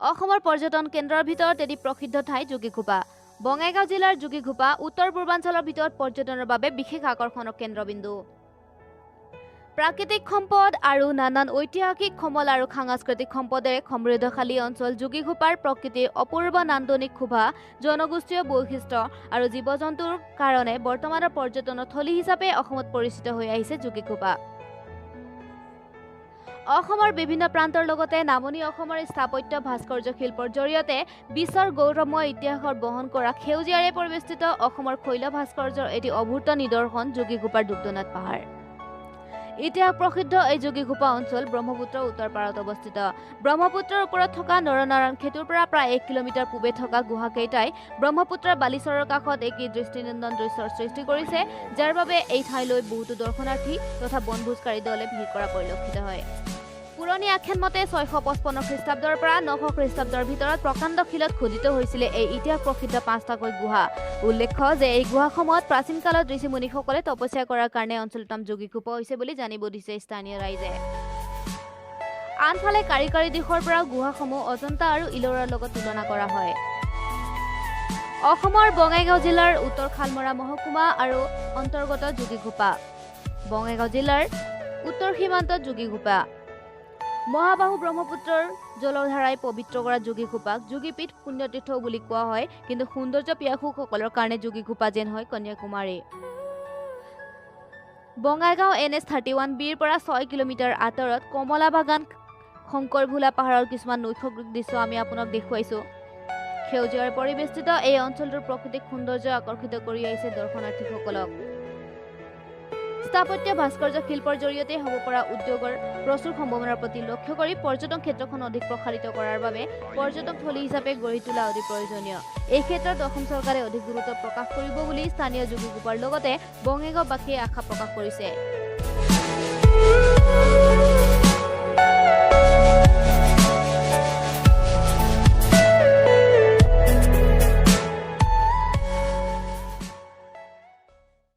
অসমৰ পৰ্যটন কেন্দ্ৰৰ ভিতৰত এটি প্ৰসিদ্ধ ঠাই যোগীঘোপা। বঙাইগাঁও জিলাৰ যোগীঘোপা উত্তৰ পূৰ্বাঞ্চলৰ ভিতৰত পৰ্যটনৰ বাবে বিশেষ আকৰ্ষণৰ কেন্দ্ৰবিন্দু। প্ৰাকৃতিক সম্পদ আৰু নানান ঐতিহাসিক সমল আৰু সাংস্কৃতিক সম্পদেৰে সমৃদ্ধশালী অঞ্চল যোগীঘোপাৰ প্ৰকৃতিৰ অপূৰ্ব নান্দনিক শোভা, জনগোষ্ঠীয় বৈশিষ্ট্য আৰু জীৱ জন্তুৰ কাৰণে বৰ্তমানৰ পৰ্যটনৰ থলী হিচাপে অসমত পৰিচিত হৈ আহিছে যোগীঘোপা। অসমৰ বিভিন্ন প্ৰান্তৰ লগতে নামনি অসমৰ স্থাপত্য ভাস্কৰ্য শিল্পৰ জৰিয়তে বিশ্বৰ গৌৰৱময় ইতিহাসৰ বহন কৰা সেউজীয়াৰে পৰিবেষ্টিত অসমৰ শৈল ভাস্কৰ্যৰ এটি অভূত নিদৰ্শন যোগীঘোপাৰ দুগ্ধনাথ পাহাৰ। ইতিহাস প্ৰসিদ্ধ এই যোগীঘোপা অঞ্চল ব্ৰহ্মপুত্ৰৰ উত্তৰ পাৰত অৱস্থিত। ব্ৰহ্মপুত্ৰৰ ওপৰত থকা নৰনাৰায়ণ সেতুৰ পৰা প্ৰায় 1 কিলোমিটাৰ পূবে থকা গুহাকেইটাই ব্ৰহ্মপুত্ৰৰ বালিচৰৰ কাষত এক দৃষ্টিনন্দন দৃশ্যৰ সৃষ্টি কৰিছে, যাৰ বাবে এই ঠাইলৈ বহুতো দৰ্শনাৰ্থী তথা বনভোজকাৰী দলে ভিৰ কৰা পৰিলক্ষিত হয়। পুৰণি আখ্যান মতে 655 খ্ৰীষ্টাব্দৰ পৰা 900 খ্ৰীষ্টাব্দৰ ভিতৰত প্ৰকাণ্ড শিলত খোদিত হৈছিলে এই ইতিহাস প্ৰসিদ্ধ পাঁচটাকৈ গুহা। উল্লেখ্য যে এই গুহাসমূহত প্ৰাচীন কালত ঋষি মুনিসকলে তপস্যা কৰাৰ কাৰণে অঞ্চলটোৰ নাম যোগীঘোপা হৈছে বুলি জানিব দিছে স্থানীয় ৰাইজে। আনফালে কাৰিকৰী দিশৰ পৰাও গুহাসমূহ অজন্তা আৰু ইলোৰাৰ লগত তুলনা কৰা হয়। অসমৰ বঙাইগাঁও জিলাৰ উত্তৰ শালমৰা মহকুমা আৰু অন্তৰ্গত যোগীঘোপা। বঙাইগাঁও জিলাৰ উত্তৰ সীমান্তত যোগীঘোপা। মহাবাহু ব্ৰহ্মপুত্ৰৰ জলধাৰাই পবিত্ৰ কৰা যোগীঘোপাক যোগীপীঠ পুণ্যতীৰ্থ বুলি কোৱা হয়, কিন্তু সৌন্দৰ্য পিয়াসুসকলৰ কাৰণে যোগীঘোপা যেন হয় কন্যাকুমাৰী। বঙাইগাঁও NH 31 বিৰ পৰা 6 কিলোমিটাৰ আঁতৰত কমলা বাগান শংকৰভোলা পাহাৰৰ কিছুমান নৈসৰ্গিক দৃশ্য আমি আপোনাক দেখুৱাইছোঁ। সেউজীয়াৰে পৰিবেষ্টিত এই অঞ্চলটোৰ প্ৰাকৃতিক সৌন্দৰ্য আকৰ্ষিত কৰি আহিছে দৰ্শনাৰ্থীসকলক। স্থাপত্য ভাস্কৰ্য শিল্পৰ জৰিয়তে হ'ব পৰা উদ্যোগৰ প্ৰচুৰ সম্ভাৱনাৰ প্ৰতি লক্ষ্য কৰি পৰ্যটন ক্ষেত্ৰখন অধিক প্ৰসাৰিত কৰাৰ বাবে পৰ্যটন থলী হিচাপে গঢ়ি তোলা অতি প্ৰয়োজনীয়। এই ক্ষেত্ৰত অসম চৰকাৰে অধিক গুৰুত্ব প্ৰকাশ কৰিব বুলি স্থানীয় যোগীঘোপাৰ লগতে বঙাইগাঁওবাসীয়ে আশা প্ৰকাশ কৰিছে।